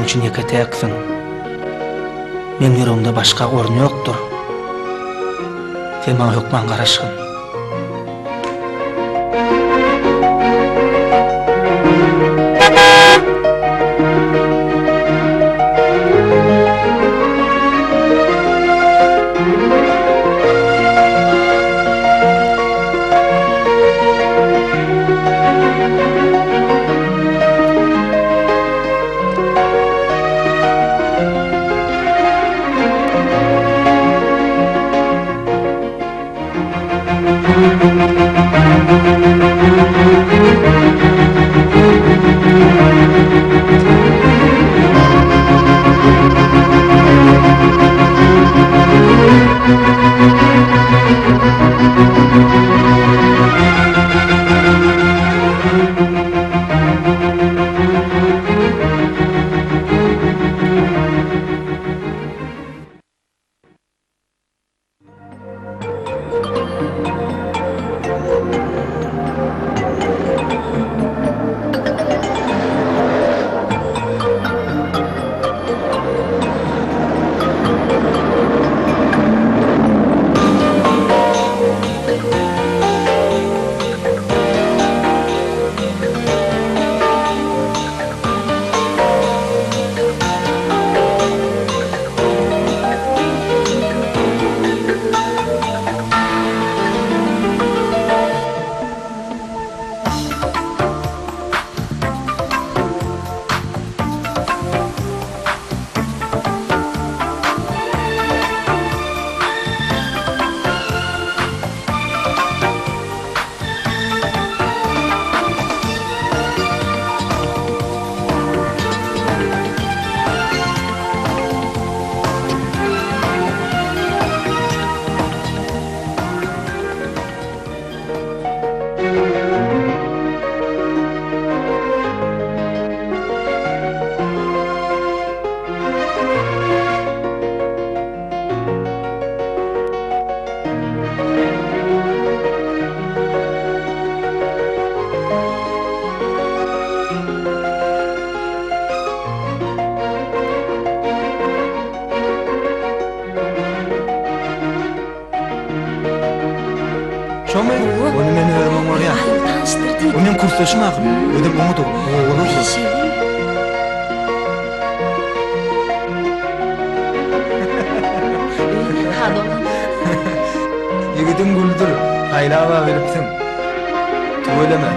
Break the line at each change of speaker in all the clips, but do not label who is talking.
üçin ýeke-täksiň. Meň ýüregimde başga orun ýokdur. Sen maňa hökman garaşgyn.
Şomy? Ony men özüm oňarýan. O meň kursdaşym ahyry. Özem oňat oglan. Owaly oglan. Ýigidiň güldür, saýlab-a bilipsiň. Tüweleme.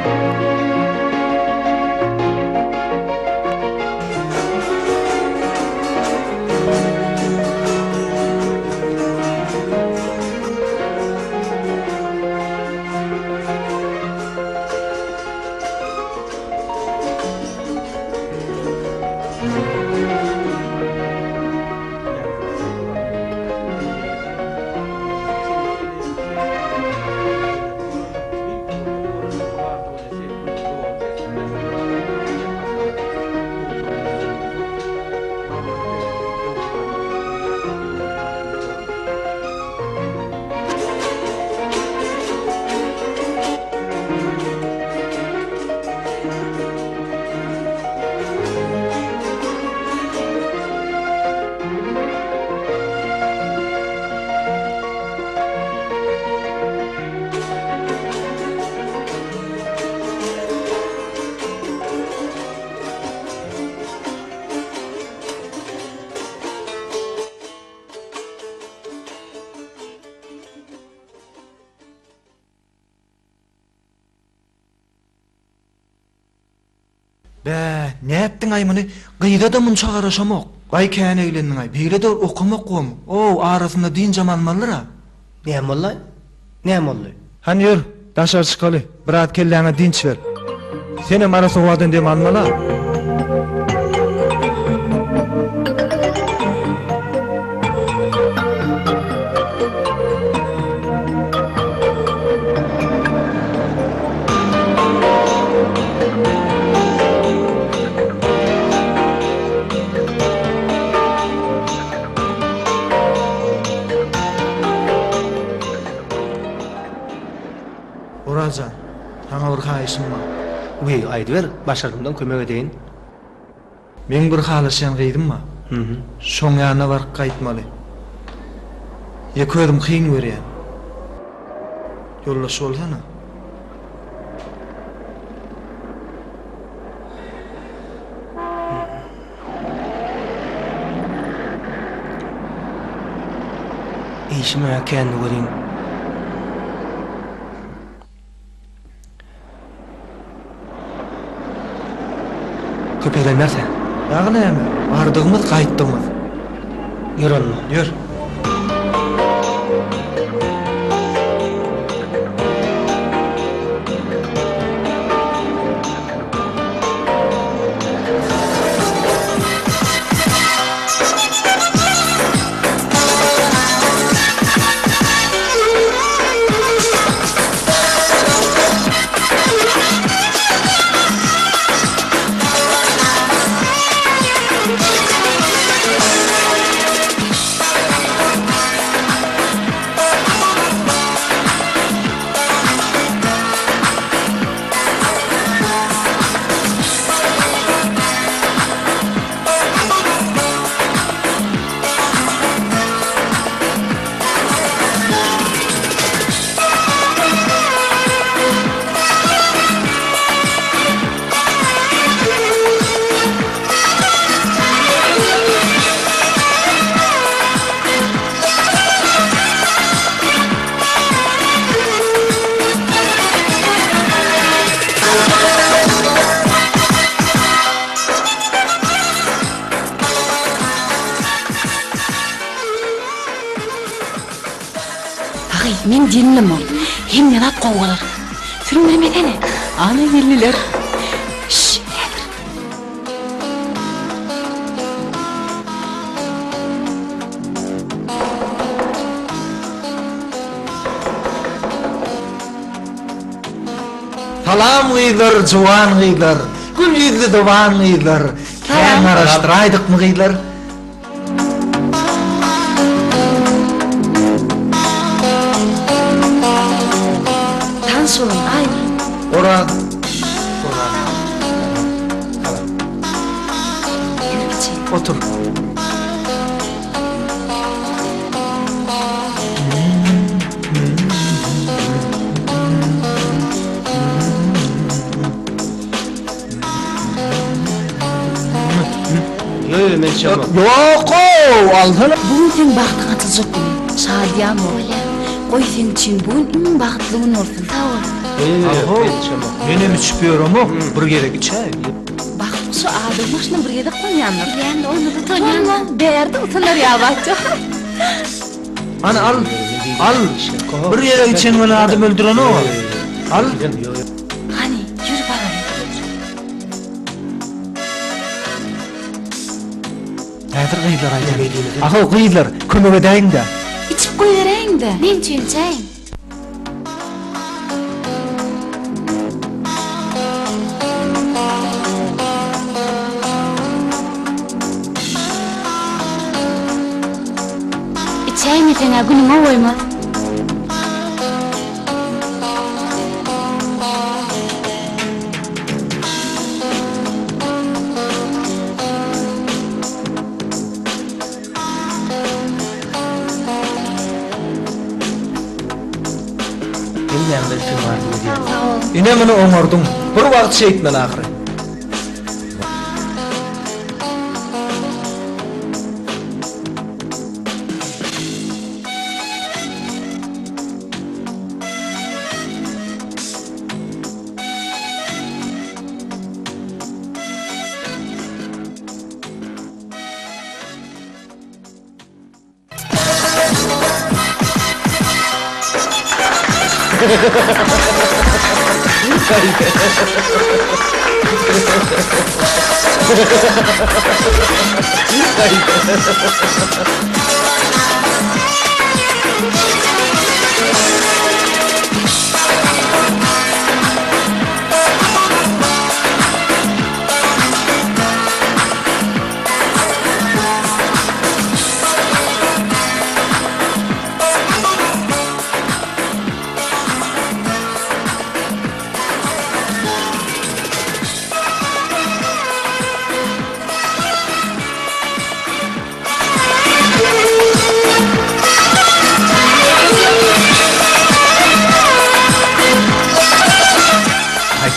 Bä, nätdiň-aý muny? Gyza-da munça garaşamok. Gaý kän eglendiň-aý. Beýle-de okamak gowmy? Ow, arasynda dynjam almalydyr-a.
Näme boldy-aý? Näme boldy?
Hany ýör, daşary çykaly, biraz kelläňe dynç ber. Senem arassa howadan dem almaly-a. Oraz jan, saňa bir haýyşym bar.
Wiý, aýdyber, başardymdan kömek edeýin.
Meň bir halaşýan gyzym bar. Şoň ýanyna baryp gaýtmaly. Ýeke özüm kyn görýän. Ýoldaş bolsana.
Işim-ä kändi welin. Köp eglenmeris-ä.
Dagy näme, bardygymyz, gaýtdygymyz.
Ýör onda.
Ýör.
Agy, meň gelnim bol. Hemme zat gowy bolar. Süründirmesene. Ana geldiler. Şş, häzir.
Salam gyzlar, juwan gyzlar, gül ýüzli dowan gyzlar. Kän garaşdyraýdykmy gyzlar?
Tanyş boluň, Aýgül.
Oraz. Oraz. Salam.
Ýör geçeýin.
Otur.
Ýo ýo men içemok.
Ýok-ow, alsana.
Bu gün seň bagtyň açyljak güni. Şadyýan bol.
Bolýa.
Goý seň üçin bu gün iň bagtly gün bolsun.
Sag bol.
Ýo ýo ýo
Aho,
men içemok.
Menem içip ýöremok, bir gezek içäý.
Bagt guşy adam başyna bir gezek gonýandyr.
Bilýän-de, onda-da utanýan.
Utanma, bärde utanar ýa batja.
Hany al, al. Bir gezek içen bilen adam öldürenok. Al.
Hany, ýör baraly.
Häzir gyzlar aýdar. Ahow gyzlar, kömek edäýiň-dä.
Içip goýberäýiň-dä.
Men üçin içäýiň. Içäýmeseň-ä günüňe goýmaz.
Hemmäňize üstün arzuw edýän.
Sag bol.
Ine muny oňardyň. Bir wagt şeýtmeli ahyry.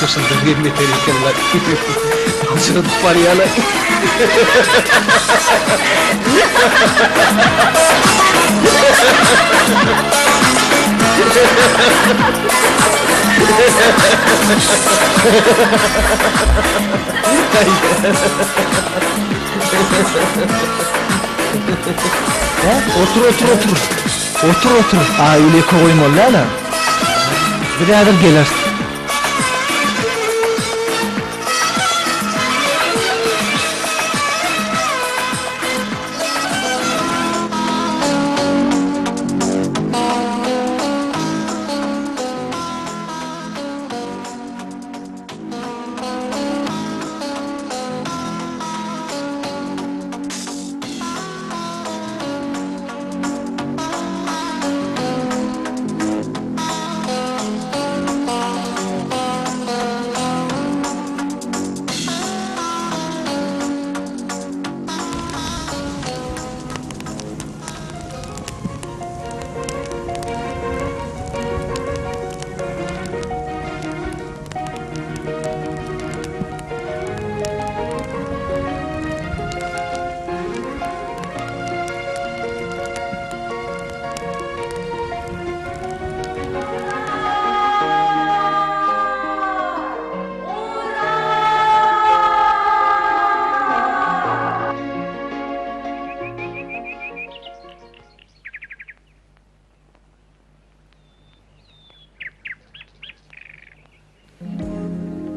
Şundan hem beter eken-laý. Aljyradyp barýa-laý. Hä? Otur, otur, otur. Otur, otur. Aýgül ýeke goýmaly däl-ä. Biz häzir geleris.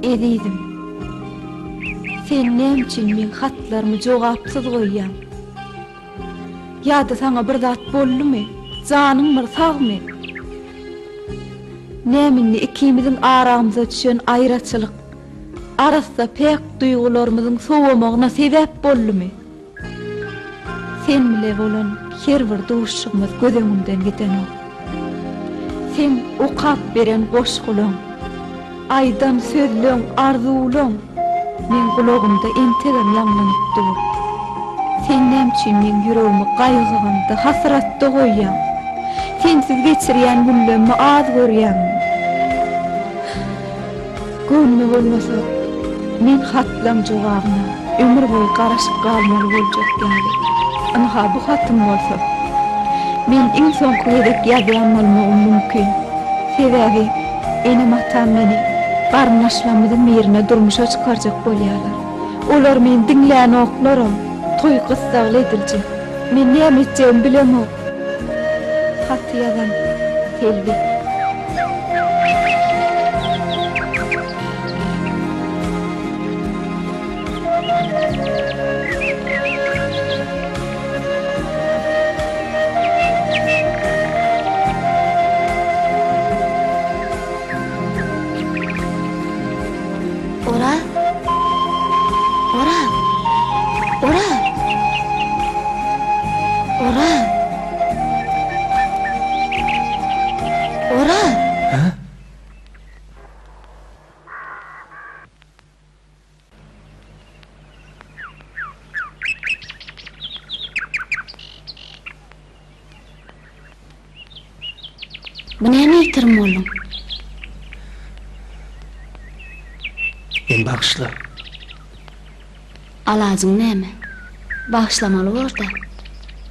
Ezizim, sen näme üçin meň hatlarymy jogapsyz goýýaň? Ýa-da saňa bir zat boldumy? Janyň bir sagmy? Näme indi ikimiziň aramyza düşen aýraçylyk arassa päk duýgularymyzyň sowamagyna sebäp boldumy? Sen bile bolan her bir duşuşygymyz göz öňümden gidenok. Seň okap beren goşgulaň, aýdan sözleň, arzuwlaň meň gulagymda entegem ýaňlanyp dur. Sen näme üçin meň ýüregimi gaýgy-gamda, hasratda goýýaň? Sensiz geçirýän günlemmi az görýäňmi? Göwnüme bolmasa, men hatlaň jogabyna ömür boýy garaşyp galmaly boljak ýaly. Ynha, bu hatym bolsa, men iň soňky gezek ýazýan bolmagym mümkin. Sebäbi enem-atam meni garyndaşlarymyzyň birine durmuşa çykarjak bolýarlar. Olar meni diňlänoklaram, toý gyssagly ediljek. Men näme etjegimi bilemok. Haty ýazan Selbi.
Oraz! Oraz! Oraz! Oraz! Oraz!
Hä?
Bu näme ýitirim bolduň?
Meni bagyşla.
Alajyň näme? Bagyşlamaly bor-da.